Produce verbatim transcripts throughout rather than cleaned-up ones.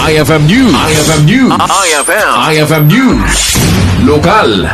I F M News. I F M News. I F M. I F M News. Lokal.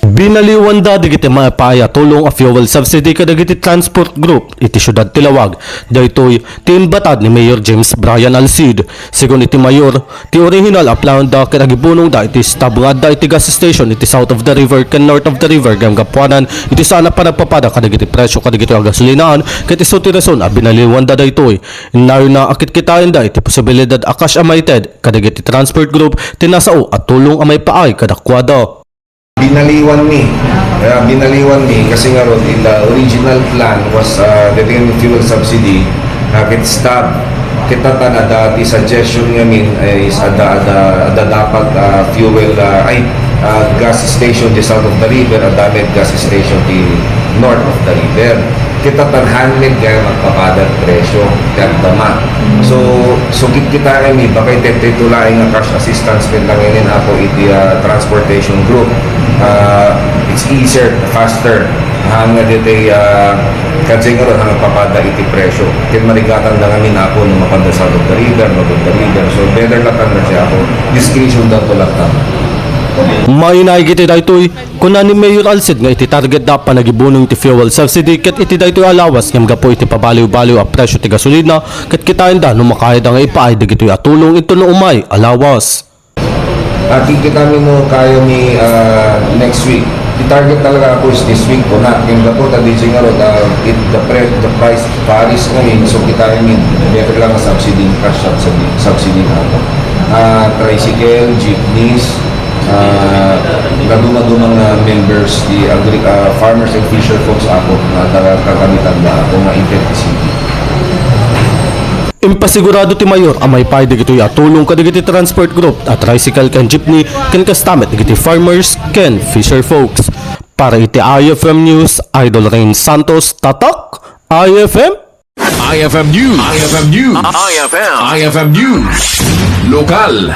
Binaliwanda dagiti maipaay a tulong a fuel subsidy kadagiti transport group iti siudad ti Lawag. Daytoy ti imbatad ni Mayor James Brian Alcid. Segun iti mayor, ti original a planonda ket agibunongda iti stub nga adda iti gas station iti south of the river ken north of the river ngem gapuanan iti saan a panagpapada kadagiti presyo kadagiti a gasolinaan ket isu ti rason a binaliwanda daytoy. Innayonna a kitkitaenda iti posibilidad a kas a maited kadagiti transport group ti nasao a tulong a maipaay kadakuada. Binaliwan mi. Kaya binaliwan mi kasi nga ron, the original plan was uh, the fuel subsidy, uh, get stop. Kita tan ada ti suggestion ngamin is ada ada ada dapat uh, fuel uh, ay uh, gas station di south of the river, ada met gas station di north of the river. Kita tan handmade kaya magpapada ti presyo, kaya dama. So, sugid kita kami, baka iti ito laeng nga cash assistance ket lang inin apo iti ah, transportation group. Ah, it's easier, faster. Hang nga diti ah, kadya nga ron, hang papada iti presyo. Ket marigatan da ngamin apo no mapanda sa the river, no the river. So, better lang tanda siya apo. Discretion daw to lang tanda. Mainaig iti daytoy, kuna ni Mayor Alcid nga iti targetda a panagibunong ti fuel subsidy ket iti daytoy a lawas ngem gapu iti pabaliw-baliw a presyo ti gasolina ket kitaenda no makayada nga ipaay dagitoy a tulong inton no umay a lawas. Ah, kikita mi no kaya mi ah, next week. The target talaga ako is this week ko na. Yung gapo ta D J nga ron, ah, it, the, pre, the price varies ngayon. So kita rin yun. Better lang ang subsidy, cash subsidy, subsidy na ako. Ah, tricycle, jeepneys, ah, naduma-dumang ah, members, the agri, ah, farmers and fisher folks ako, na taga kagamitan na ako, nga Inter City. Impasigurado ti mayor a maipaay dagitoy a tulong kadagiti transport group a tricycle ken jeepney ken kasta met dagiti farmers ken fisher folks. Para iti I F M News, Idol Rain Santos, Tatak, I F M. I F M News. I F M News. I F M. I F M News. Lokal.